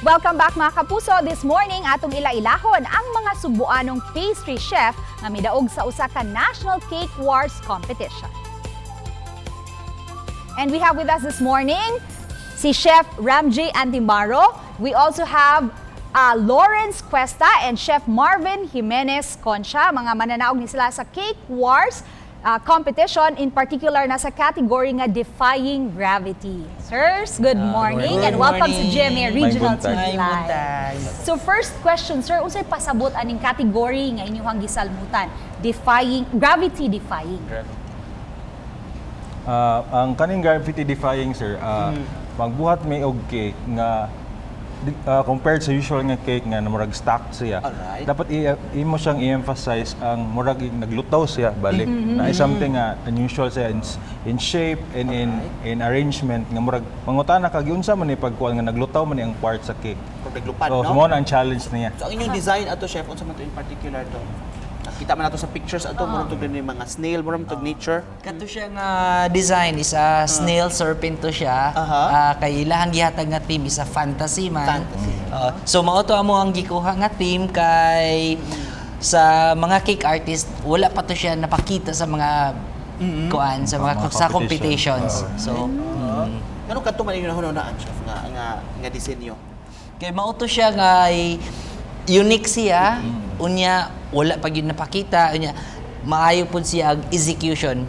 Welcome back, mga kapuso. This morning, atong ila-ilahon ang mga Sugbuanong pastry chef nga midaog sa usa ka National Cake Wars competition. And we have with us this morning si Chef Ramjay Antimaro. We also have Lawrence Cuesta and Chef Marvin Jimenez Concha. Mga mananaog ni sila sa Cake Wars competition, in particular na sa category nga Defying Gravity. Sirs, good morning Good and welcome sa morning. GMA Regional Maayong TV buntag. Maayong Live. buntag. So first question, sir, unsay pasabot aning category nga inyong gisalmutan? Defying Gravity defying. Ang kaning gravity defying, sir, magbuhat may og cake nga compared sa usual nga cake nga na murag stacked siya. Dapat imo siyang i-emphasize ang murag naglutaw siya balik. Na is something nga unusual siya in shape and in arrangement nga murag mangutana ka, giunsa man ni pagkuan nga naglutaw man ni ang part sa cake? Kung naglupad, So, no? mao na ang challenge niya. So, ang inyong design ato, chef, unsa man to in particular to? Nakita man nato sa pictures ato, murag tug ni mga snail, murag tug nature. Kato siya nga design is a snail serpent to siya. Kay ilahang gihatag nga theme is a fantasy man. Fantasy. So mao to amo ang gikuha nga theme kay sa mga cake artist wala pa to siya napakita sa mga kuan sa mga, Mga sa competition. competitions. So. Ngano kadto man inyong nahunahunaan, chef, nga disenyo? Kay mao to siya nga ay unique siya. Unya wala pa gyud napakita, unya maayo pud siya ang execution.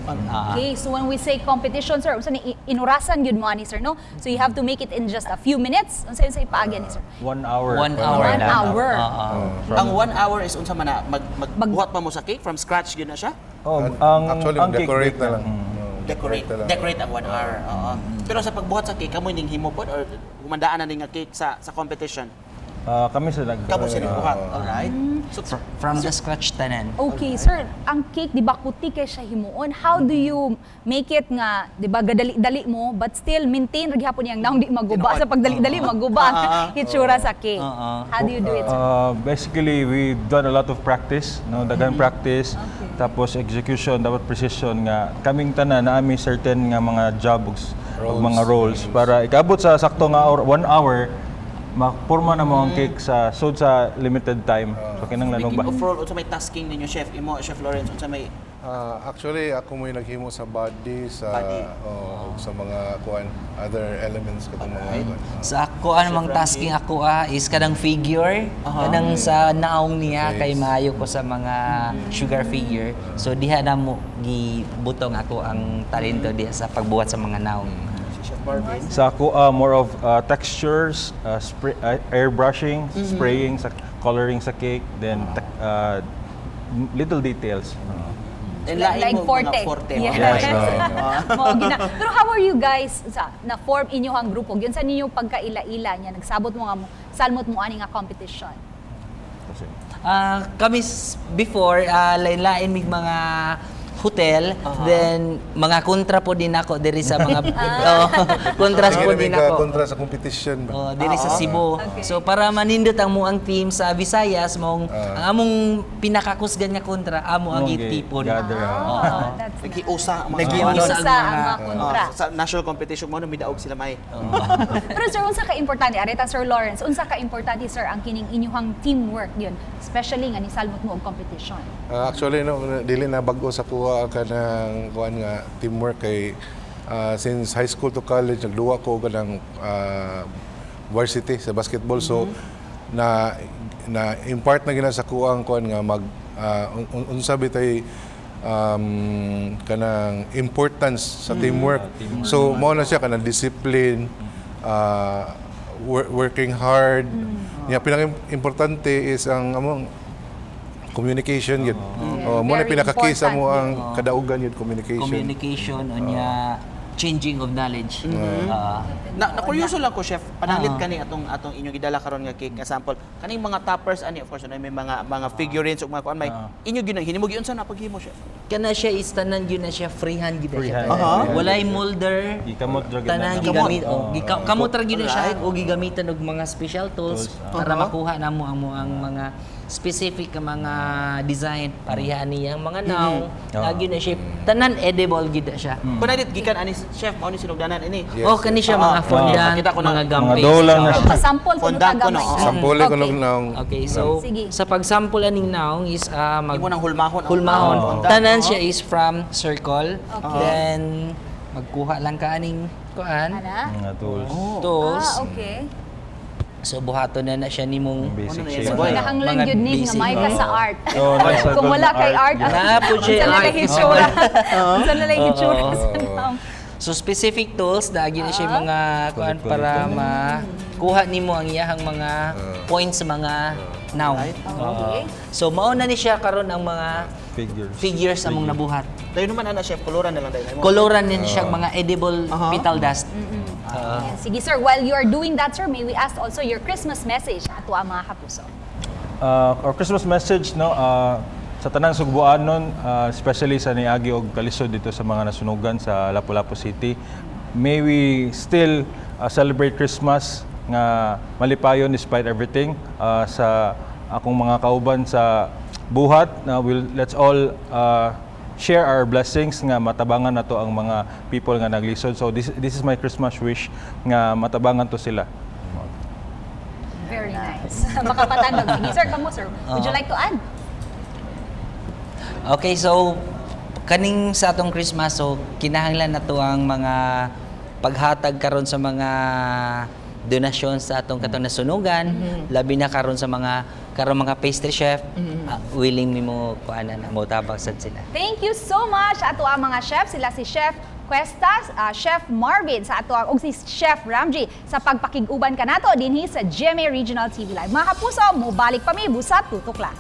Okay, so when we say competition, sir, unsa ni inurasan gyud mo ani, sir, no? So you have to make it in just a few minutes. Unsa unsay paagi ni sir? 1 hour. 1 hour One lang. hour. Oo. Ang 1 hour is unsa man na magbuhat pa mo sa cake from scratch gyud na siya? Oh, ang Actually, ang cake decorate bake na lang. Decorate Na lang. Decorate ang 1 hour. Oo. Pero sa pagbuhat sa cake, kamo ning himo pod or humandaan na ning nga cake sa competition? Kami sa nag Kamo sila buhat. Alright. So From the scratch tanan. Okay, sir, ang cake, di ba, kuti kay siya himuon. How do you make it nga, di ba, gadali-dali mo, but still maintain ra gihapon niyang naong di maguba? Tinuod. Sa pagdali-dali, maguba ang itsura sa cake. Oo. How do you do it, sir? Basically, we've done a lot of practice, no, daghan practice, tapos execution, dapat precision nga kaming tanan naa mi certain nga mga job ug Roles. mga roles para ikabot sa sakto nga or, 1 hour mapurma na mo ang cake sa sud sa limited time. So kinahanglan Speaking ba? of role, unsa may tasking ninyo, chef? Imo, Chef Lawrence, unsa may Actually, ako mo'y naghimo sa body, sa Body. Oh, ug sa mga kuan, other elements katong mga kuan. Sa ako, ano mang tasking ako is kanang figure, kanang sa naong niya kay maayo ko sa mga sugar figure. So diha na mo gibutong ako ang talento diha sa pagbuhat sa mga naong. Si Chef Marvin? Sa ako, more of textures, spray, airbrushing, spraying sa coloring sa cake, then little details. And lain Like mo forte. mga forte. Yes. Yes. Mao gina. Pero how are you guys sa na form inyo ang grupo? Gyud sa ninyo pagkaila-ila niya nagsabot mo nga mo salmot mo ani nga competition? Kami before lain-lain mig mga hotel, then mga kontra po din ako diri sa mga, oh, kontras Sige po na din may ka ako. kontra sa competition ba? Oh, diri sa Cebu. So para manindot ang muang team sa Visayas mong ang among pinakakusgan nga kontra amo ang Mong gitipon. gather. Oh, that's nice. Nagiusa ang mga Nagiusa Usa ang ang mga mga kontra. Sa national competition mo no midaog sila may. Pero sir, unsa ka importante areta, Sir Lawrence, unsa ka importante, sir, ang kining inyuhang teamwork yun, especially nga ni salmot mo og competition? Actually no, dili na bag-o sa kuha kanang kuan nga teamwork kay since high school to college nagduwa ko kanang varsity sa basketball, so na na impart na gina sa kuha ang kuan nga mag unsa bitay kanang importance sa teamwork. So mao na siya kanang discipline, working hard. Nya pinaka importante is ang among communication yun. Oh, mo na Very pinaka-key sa mo important. ang kadaugan yun, communication. Communication unya changing of knowledge. Na nakuryoso lang ko, chef, panalit kani atong inyong gidala karon nga cake nga sample. Kaning mga toppers ani, of course ano, may mga figurines ug mga kuan, may inyo gyud ang hinimo. Giunsa na paghimo, chef? Kana siya is tanan gyud na siya, freehand gyud na siya. Freehand. Walay molder. Gikamot ra gyud Tanan na. gigamit Kamot. oh, kamot ra gyud na siya o gigamitan og mga special tools Tools. para makuha namo ang mo ang mga specific nga mga design pareha niyang mga naong. Lagi na shape. Tanan edible gyud na siya. Kunalit gikan ani chef, mao ni sinugdanan ini. Yes, Oh, kani siya mga Ah, fondant, pakita ko na. mga gum Mga paste. dough lang na siya. Pasample kuno Fondant ta ko, no? gamay. Oo. Sampole ko nung naong. Okay, so Sige. sa pagsample aning naong is mag Imo nang hulmahon ang hulmahon. fondant, Tanan no? siya is from circle. Okay. Then magkuha lang ka aning kuan Ana? Mga tools. tools. Ah, okay. So buhaton na na siya nimong Basic Ano na yan, shape. boy? Kinahanglan Mga gyud ni nga basic. may ka sa art. Oo, nasa Kung wala kay art, Naa po siya unsa na art. lang hitsura? Unsa na lang hitsura sa naong? So specific tools dagi na siya mga kuan Kulit-kulit para lang. makuha nimo ang iyahang mga points sa mga noun. Okay. So mao na ni siya karon ang mga Figures. figures among nabuhat. Dayon naman ana, chef, koloran na lang dayon. Imo. Koloran din siya mga edible petal dust. Ayan. Sige sir, while you are doing that sir, may we ask also your Christmas message ato ang mga kapuso. Our Christmas message, no, sa tanang Sugbuanon, especially sa niagi og kalisod dito sa mga nasunugan sa Lapu-Lapu City, may we still celebrate Christmas nga malipayon despite everything. Sa akong mga kauban sa buhat na will let's all share our blessings nga matabangan nato ang mga people nga naglisod. So this this is my Christmas wish nga matabangan to sila. Very nice. Makapatandog. Sige sir, kamo sir. Would you like to add? Okay, so kaning sa atong Christmas, so kinahanglan na to ang mga paghatag karon sa mga donasyon sa atong katong nasunugan, labi na karon sa mga karon mga pastry chef, willing nimo kuan na mo tabang sad sila. Thank you so much ato ang mga chef, sila si Chef Cuesta, Chef Marvin sa ato ang ug si Chef Ramji sa pagpakig-uban kanato dinhi sa GMA Regional TV Live. Mga kapuso, mobalik pa mi busa tutok lang.